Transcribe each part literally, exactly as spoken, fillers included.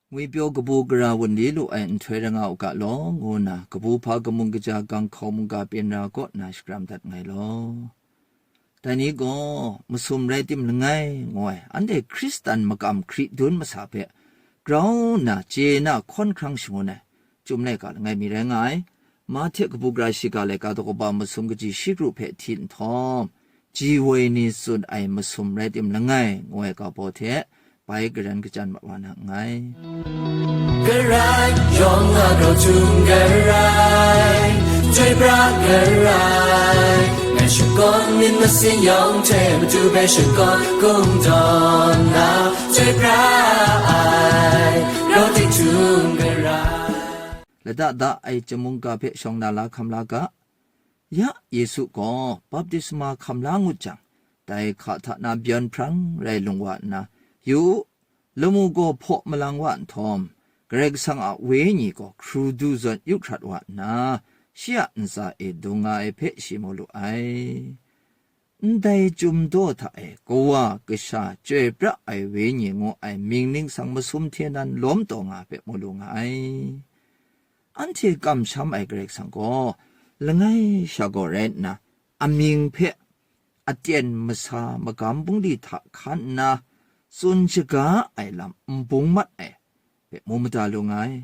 Ngwipyaw kabu gara wunli lu ai nhtoi rai nga u ga law, ngu nna kabu hpa kamung kaja gang hkau mungga pyin ra kaw nna shakram dat nngai law. Dai ni gaw, masum rai tim langai ngu ai, anhte Hkristan makam hkri dun masa hpe grau nna chye na hkawn hkrang shangun ai, Chyum laika langai mi rai nga ai. Mahte kabu gara shiga laika daw kaba masum kaji shi kru hpe hti nhtawm, ji woi ni tsun ai masum rai tim langai ngu ai ga baw hte bai garan kachyan mat wa na nngai. Karai yawng a grau htum karai, chyoi pra karai, ngai shakawn myit masin yawng hte matu hpe shakawn kungdawn na, chyoi pra ai, grau tik htum karai. Lada da ai chyum mungga hpe shawng na la hkam la ga. Ya Yesu gaw baptisma hkam la ngut jang, dai hka hta na byawn hprang rai lung wa nna, yu u, lamu gaw hpaw malang wa nhtawm, Karai Kasang a Wenyi gaw hkru du zawn yu hkrat wa nna, shi a ntsa e dung nga ai hpe shi mu lu ai. Ndai Chyum daw hta e Kawa Kasha Chyoi Pra Ai Wenyi ngu ai mying ningsang masum hte nan lawm taw nga ai hpe mu lu nga ai. Anhte kamsham ai Karai Kasang gaw, langai sha gaw rai nna, amying hpe aten masa magam bungli hta hkan nna tsun shaga ai lam n bung mat ai hpe mu mada lu nga ai.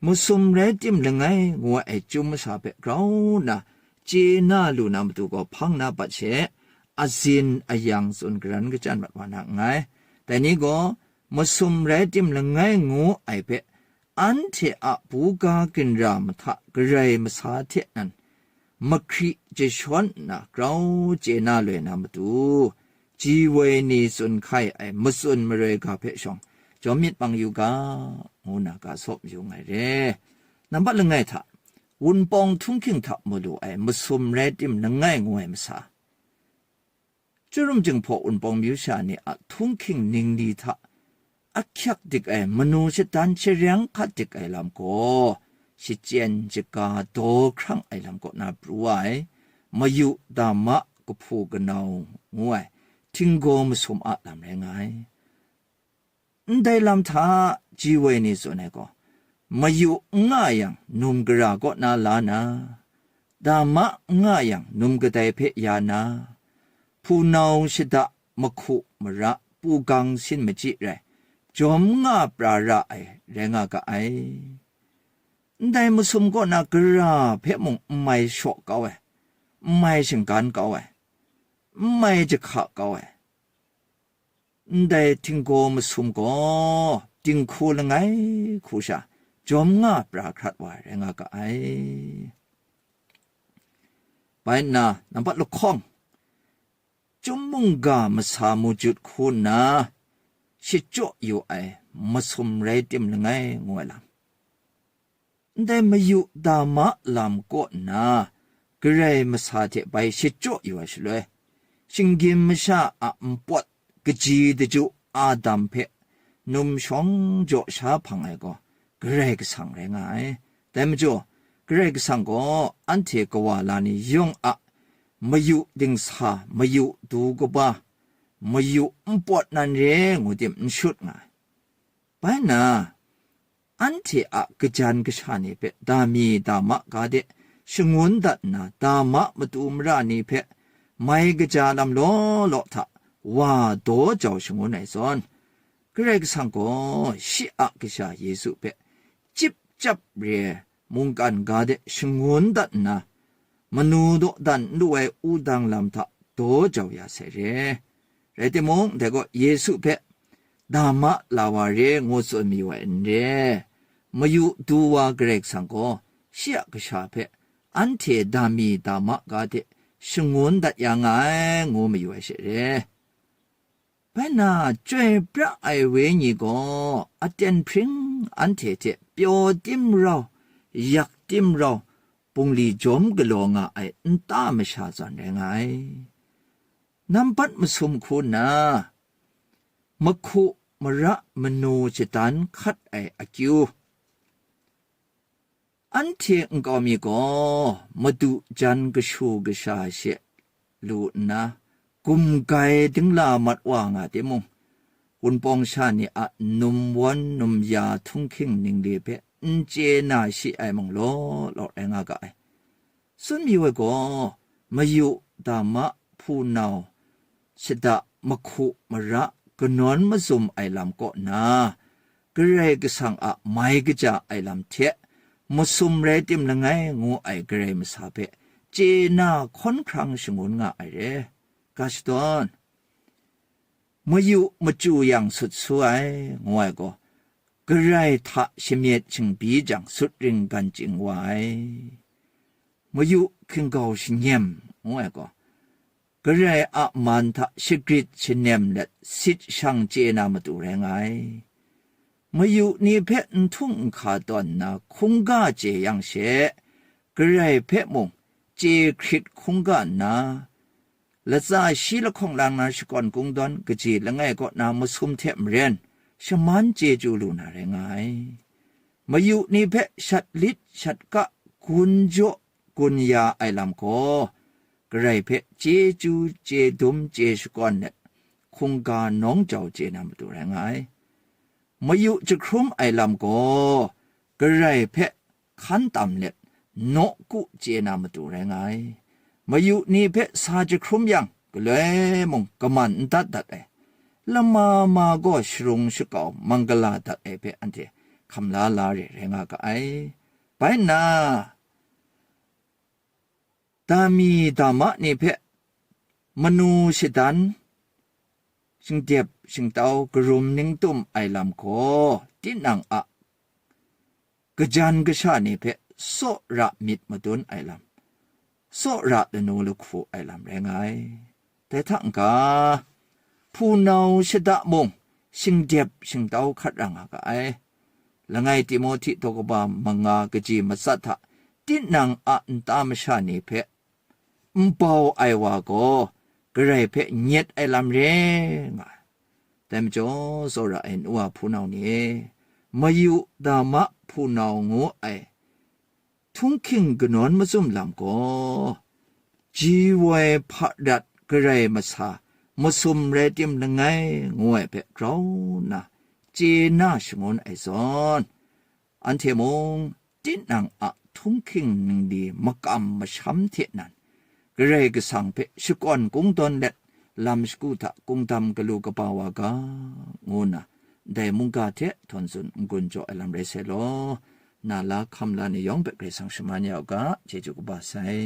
Masum rai tim langai ngu ai chyum masha hpe grau nna chye na lu na matu gaw hpang na bat she, azin ayang tsun garan kachyan mat wa na nngai. Dai ni gaw, masum rai tim langai ngu ai hpe, anhte a buga ginra mahta garai masa hte nan, mahkri jashawn nna grau chye na loi na matu, ji woi ni tsun hkai ai matsun maroi ga hpe shawng, jawm myit bang yu ga, ngu na ga saw mayu nngai re. Nambat langai hta, wunpawng htunghking hta mu lu ai masum rai tim langai ngu ai masa, Chyurum Jinghpaw Wunpawng myu sha ni a htunghking ningli hta ahkyak dik ai manu shadan shareng hkat dik ai lam gaw, shachyen shaga daw hkrang ai lam kaw na pru ai, mayu dama kahpu kanau ngu ai htinggaw masum a lam rai nga ai. Ndai lam hta ji woi ni tsun ai gaw, mayu n nga yang num gara kaw na la na, dama n nga yang num kadai hpe ya na, hpunau shada mahku mara pugang sin machyi rai, jawm nga pra ra ai rai nga ga ai. Ndai masum kaw na gara hpe mung n mai shaw kau ai, n mai shinggan kau ai, n mai jahka kau ai. Ndai htinggaw masum gaw dinghku langai hku sha jawm nga pra hkrat wa ai rai nga ga ai. Bai nna, nambat lahkawng, chyum mungga masa mujut hku nna shachyaw yu ai masum rai tim langai ngu ai lam. Ndai mayu dama lam kaw nna, Karai masa hte bai shachyaw yu ai shaloi, shinggyim masha a npawt kaji daju Adam hpe num shawng jaw sha hpang ai gaw Karai Kasang rai nga ai. Dai majaw, Karai Kasang gaw anhte kawa la ni yawng a mayu dingsa, mayu du kaba, mayu npawt nan re ngu tim n shut nga ai. Bai nna, anhte a kajan kasha ni hpe dami dama ga de shangun dat nna, dama matu mara ni hpe mai kaja lam law law hta wa daw jau shangun ai zawn, Karai Kasang gaw shi a Kasha Yesu hpe chyip chyap re ai mungkan ga de shangun dat nna, manu dawdan n lu ai wudang lam hta daw jau ya sai re. Rai timung, dai gaw Yesu hpe dama la wa re ngu tsun mayu ai n re. Mayu du wa Karai Kasang gaw shi a Kasha hpe anhte dami dama ga de shangun dat ya nga ai, ngu mayu ai she re. Bai nna, Chyoi Pra Ai Wenyi gaw aten hpring anhte hte pyaw tim rau, yak tim rau, bungli jawm galaw nga ai nta masha zawn rai nga ai. Nambat masum hku nna, mahku mara manu shadan hkat ai akyu. Anhte nkau mi gaw madu jan kashu kasha she lu nna, gumgai dingla mat wa nga timung, Wunpawng sha ni a num wan num ya htunghking ningli hpe n chye na shi ai mung law law rai nga ga ai. Tsun mayu ai gaw, mayu, dama, hpunau, shada, mahku mara, kanawn mazum ai lam kaw na, Karai Kasang a mai kaja ai lam hte, masum rai tim langai ngu ai Karai masa hpe chye na hkawn hkrang shangun nga ai re. Ga shadawn, mayu machyu yang sut su ai, ngu ai gaw, Karai hta shamyet shingbyi jang sut ring gan ching wa ai. Mayu hkinggau shanyem, ngu ai gaw, Karai a man hta shagrit shanem let sit shang chye na matu rai nga ai. Mayu ni hpe n htung n hka tawn nna hkungga chye yang she, Karai hpe mung chye hkrit hkungga nna, latsa shi lahkawng lang na shakawn kungdawn kaji langai kaw na masum hte maren shaman chyeju lu na rai nga ai. Mayu ni hpe shat lit shat ka, gun jaw gun ya ai lam gaw, Karai hpe chyeju chye dum chye shakawn let, hkungga nawng jau chye na matu rai nga ai. Mayu jahkrum ai lam gaw, Karai hpe hkan tam let, nawku chye na matu rai nga ai. Mayu ni hpe sa jahkrum yang, galoi mung kaman n dat dat ai. Lama ma gaw sharung shakau manggala dat ai hpe anhte hkam la la re rai nga ga ai. Bai nna, dami dama ni hpe manu shadan, shingdep shingtau karum ningtum ai lam gaw, tinang a kajan kasha ni hpe tsawra myit madun ai lam, tsawra lanu lahku ai lam rai nga ai. Dai hta n-ga, hpunau shada mung shingdep shingtau hkat ra nga ga ai. Langai Timohti daw kaba manga kaji matsat hta, tinang a nta masha ni hpe nbau ai wa gaw, Karai hpe nyet ai lam re nga ai. Dai majaw, tsawra ai nu wa hpunau ni e, mayu dama hpunau ngu ai htunghking kanawn mazum lam gaw, ji woi hpa rat Karai masa masum rai tim langai ngu ai hpe grau nna chye na shangun ai zawn, anhte mung tinang a htunghking ningli makam masham hte nan, Karai Kasang hpe shakawn kungdawn let, lam shagu hta kungdam galu kaba wa ga, ngu nna, ndai mungga hte htawn tsun n-gun jaw ai lam rai sai law, na la hkam la ni yawng hpe Karai Kasang shaman ya u ga, chyeju kaba sai.